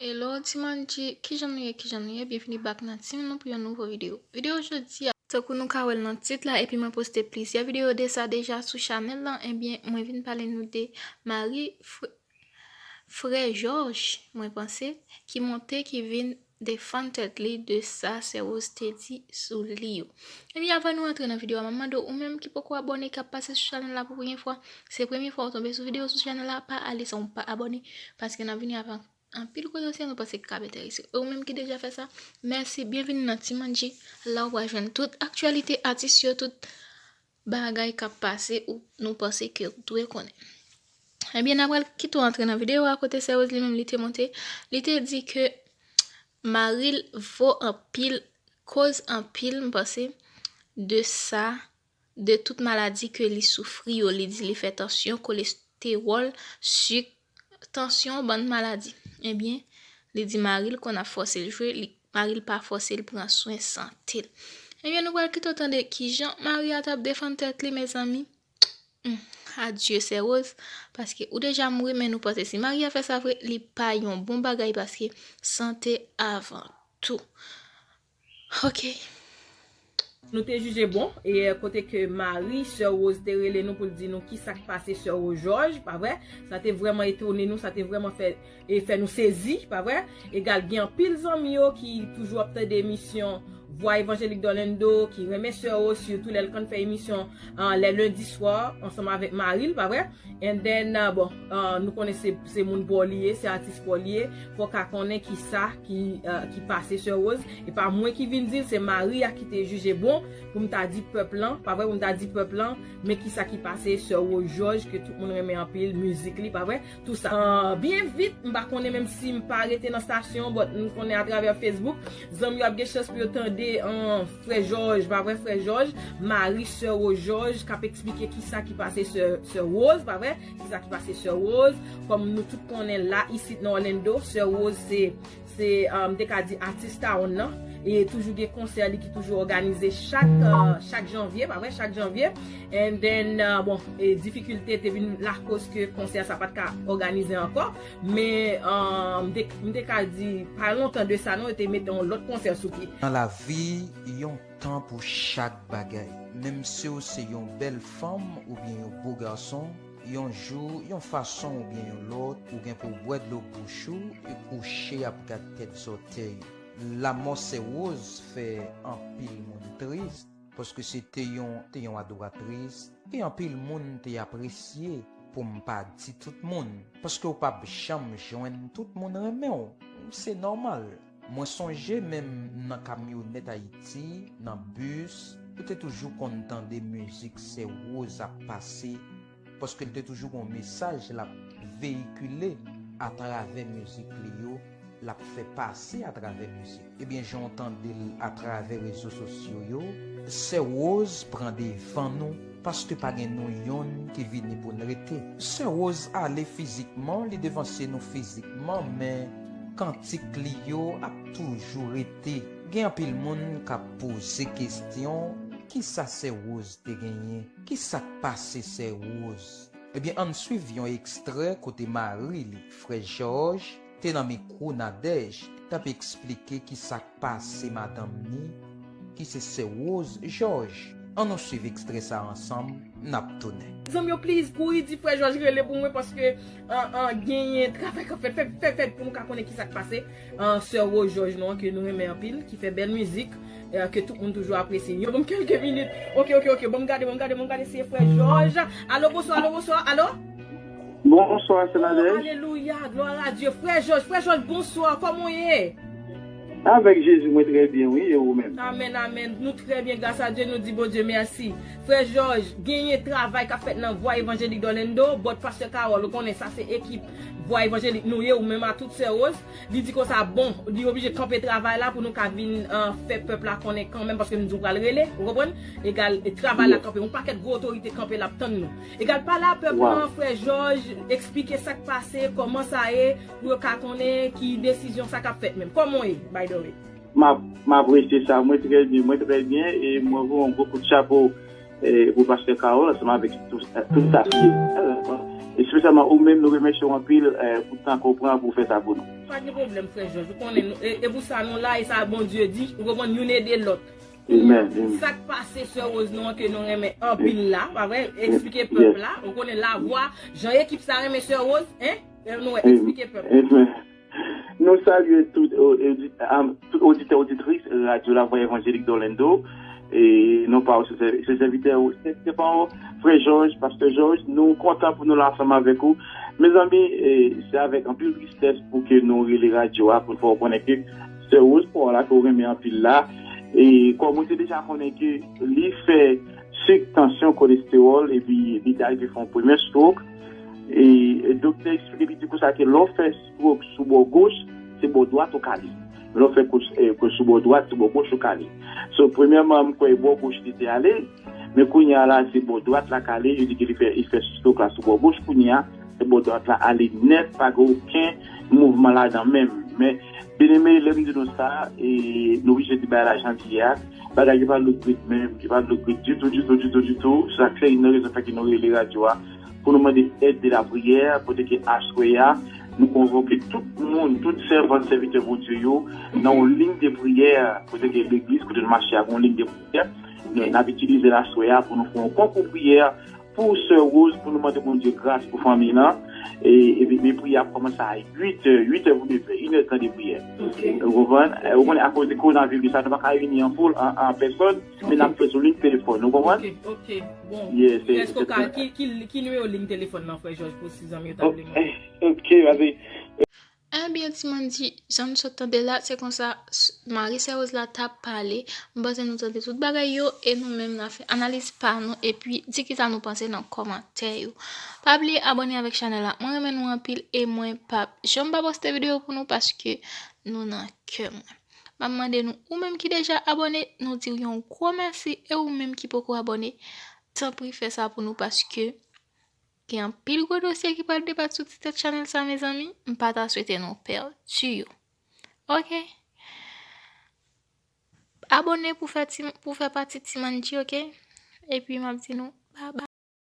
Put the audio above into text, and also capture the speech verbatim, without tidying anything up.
Hello ti manji, kijan nou ye, kijan nou ye? Byenvini back nan team nou pou yon nouvo videyo. Videyo jodi a, tankou nou ka wè l nan tit la, epi mwen poste plizyè videyo de sa deja sou chanèl lan, ebyen, mwen vin pale nou de Marie, frè, frè Jòj, mwen panse, ki monte, ki vin defann tèt li de sa sè Rose te di sou li yo. Ebyen, avan nou antre nan videyo a, m ap mande w, ou menm ki poko abòne, k ap pase sou chanèl la pou premye fwa, se premye fwa ou tonbe sou videyo sou chanèl la, pa ale san ou pa abòne, paske n ap vini avèk anpil koze osi nou panse ki ka enterese w. E ou menm ki deja fè sa, mèsi, byenvini nan Ti Manji, la ou pral jwenn tout aktyalite atis yo, tout bagay k ap pase ou nou panse ke ou dwe konnen. Ebyen, n ap pral kite w antre nan videyo a kote sè Rose li menm li te monte, li te di ke mari l vo anpil, koz anpil, m panse, de sa, de tout maladi ke li soufri yo. Li di li fè tansyon, kolestewòl, sik, tansyon, bann maladi. Ebyen, li di mari l konn ap fòse l jwe, li, mari l pa fòse l pran swen sante l. Ebyen, nou pral kite w tande kijan mari a t ap defann tèt li, mezanmi. Hmm, adye sè Rose, paske ou deja mouri, men nou panse si mari a fè sa vre, li pa yon bon bagay, paske sante avan tou. Ok. Nou te jije bon, e kote ke mari sè Rose te rele nou pou l di nou kisa k pase sè Rose Jòj, pa vre? Sa te vrèman etone nou, sa te vrèman fè, e fè nou sezi, pa vre? Egal, gen anpil zanmi yo ki toujou ap tande emisyon Vwa Evanjelik d'Orlando, ki renmen sè Rose, sitou lè l konn fè emisyon, ah, lè lendi swa, ansanm avèk mari l, pa vre? And then, uh, bon, uh, nou konnen se, se moun pa w li ye, se atis pa w li ye. Fò w ka konnen kisa ki, uh, ki pase sè Rose. E pa mwen ki vin di l, se mari a ki te jije bon pou m ta di pèp lan, pa vre, pou m ta di pèp lan, men kisa ki pase sè Rose Jòj, ke tout moun renmen anpil, mizik li, pa vre, tou sa. Uh, byen vit, m pa konnen menm si m pa rete nan stasyon, but m konnen atravè Facebook, zanmi yo ap gen chans pou yo tande, uh, frè Jòj, pa vre, frè Jòj, mari sè Rose Jòj, k ap eksplike kisa ki pase sè, sè Rose, pa vre? Kisa ki pase sè Rose? Kòm nou tout konnen la, isit nan Orlando, sè Rose se, se, um, m te ka di atis town nan. E toujou gen konsè li ki toujou òganize chak, uh, chak janvye, pa vre? Chak janvye. And then, uh, bon, e difikilte te vin lakoz ke konsè sa pa t ka òganize ankò. Men, um, m te, m te ka di, pa lontan de sa non, yo te mete yon lòt konsè sou pye. Nan lavi, yon tan pou chak bagay. Menm si w se yon bèl fanm oubyen yon bo gason, yon jou, yon fason oubyen yon lòt, ou gen pou w bwè dlo bouch ou e kouche ap gad tèt zòtèy ou. Lanmò sè Rose fè anpil moun tris, paske se te yon, te yon adoratris, e anpil moun te apresye, pou m pa di tout moun, paske w p ap janm jwenn tout moun renmen w, se nòmal. Mwen sonje menm nan kamyonèt Ayiti, nan bis, ou te toujou konn tande mizik sè Rose ap pase, paske l te toujou gen yon mesaj l ap veyikile atravè mizik li yo, l ap fè pase atravè mizik. Ebyen, jan w tande l atravè rezo sosyo yo, sè Rose pran devan nou, paske pa gen nou yonn ki vini pou n rete. Sè Rose ale fizikman, li devanse nou fizikman, men kantik li yo ap toujou rete. Gen anpil moun k ap poze kesyon, kisa sè Rose te genyen? Kisa k pase sè Rose? Ebyen, ann swiv yon ekstrè kote mari li, frè Jòj, te nan mikwo Nadège, t ap eksplike kisa k pase madanm ni, ki se sè Rose Jòj. Ann nou swiv ekstrè sa a ansanm, n ap tounen. Zanmi yo, please, kouri di frè Jòj rele pou mwen, paske, an, an, genyen travay k ap fèt. Fè, fè, fè pou nou ka konnen kisa k pase. An, sè Rose Jòj nou an, ke nou renmen anpil, ki fè bèl mizik, eh, ke tout moun toujou apresye. Yo, ban m kèlke minit. Ok, ok, ok. Ban m gade, ban m gade, ban m gade si e frè Jòj. Alo, bonswa, alo, bonswa, alo? Bonswa, sè Nadège. Alelouya, glwa a Dye. Frè Jòj, frè Jòj, bonswa. Kòman w ye? Avèk Jezi, mwen trè byen, wi. E ou menm? Amèn, amèn. Nou trè byen, gras a Dye, nou di Bondye mèsi. Frè Jòj, genyen travay k ap fèt nan Vwa Evanjelik d'Orlando, but pastè Carol, ou konnen sa se ekip Vwa Evanjelik nou ye, ou menm a tout sè Rose. Li di konsa, bon, li oblije kanpe travay la pou nou ka vin, eh, fè pèp la konnen kanmenm, paske nou di w pral rele, ou konprann? Egal, e travay la kanpe, yon pakèt gwo otorite kanpe l ap tann nou. Egal, pale a pèp lan, frè Jòj, eksplike sa k pase, kòman sa ye, pou yo ka konnen ki desizyon sa k ap fèt menm. Kòman w ye, by the way? M ap, m apresye sa, mwen trè byen, mwen trè byen, e mwen voye yon gwo kout chapo, eh, pou pastè Carol, ansanm avèk tout, tout staf li. Espesyalman ou menm, nou remèsye w anpil eh, pou tan ke w pran pou w fè sa pou nou. Pa gen pwoblèm, frè Jòj. Ou konnen, nou, e, e pou sa nou la, e sa Bondye di, ou konprann, youn ede lòt. Amen. Sa k pase sè Rose nou an ke nou renmen anpil la, pa vre? Eksplike pèp la. Ou konnen lavwa, jan ekip sa renmen sè Rose, hein? Nou wè, eksplike pèp la. Nou salye tout oditè, oditris radyo Lavwa Evanjelik d'Orlando. E non pa se sèvitè, se pa frè Jòj, pastè Jòj, nou kontan pou nou la ansanm avèk ou. Mezanmi, se avèk anpil tristès pou ke nou rele radyo a pou n fè w konnen ke sè Rose Paul la ke w renmen anpil la, e kòm ou te deja konnen ke li fè sik, tansyon, kolestewòl, epi li te arive fè yon premye stroke. E doktè eksplike li di konsa ke lè w fè stroke sou bò goch, se bò dwat ou ka li. Lè w fè stroke sou bò dwat, se bò goch ou ka li. So premyèman m kwè e bò goch li te ale, men kounye a la se bò dwat la k ale. Yo di ke li fè li fè stroke la sou bò goch, kounye a se bò dwat la ale nèt, pa gen okenn mouvman ladan menm. Men byeneme, lè m di nou sa, e nou oblije di bagay la jan l ye a. Bagay yo pa look good menm, yo pa look good ditou, ditou, ditou, ditou. Sa k fè youn nan rezon fè ke nou rele radyo a pou nou mande èd de lapriyè, kote ke aswè a nou konvoke tout moun, tout sèvant, sèvitè Bondye yo nan yon liy de priyè, kote ke legliz kote nou mache a gen yon liy de priyè. N ap itilize l aswè a pou nou fè yon konkou priyè pou sè Rose, pou nou mande Bondye gras pou fanmi lan. E epi men priyè ap kòmanse a uit è, uit è pou nevè, inèdtan de priyè. Ou konprann? Ou konnen akoz de kowonaviris la nou pa ka reyini an foul, an pèsòn, men n ap fè sou liy telefòn, ou konprann? Ok, ok. Bon. Èske w ka, ki, ki, ki nimewo liy telefòn nan, frè Jòj, pou si zanmi yo ta vle mande? Ok, vazey. Ebyen, ti manti, jan nou sot tande la, se konsa mari sè Rose la t ap pale. M panse nou tande tout bagay yo e nou menm n a fè analiz pa nou epi di kisa nou panse nan kòmantè yo. Pa bliye abòne avèk chanèl la. Mwen renmen nou anpil e mwen p ap janm pa poste videyo pou nou paske nou nan kè mwen. M ap mande nou, ou menm ki deja abòne, nou di w yon gwo mèsi e ou menm ki poko abòne, tanpri fè sa pou nou paske Gen anpil gwo dosye ki pral debat sou ti tèt chanèl sa mezanmi, m pa ta swete nou pèdi yo. Ok. Abòne pou fè ti pou fè pati Ti Manji, ok? Epi m ap di nou babay.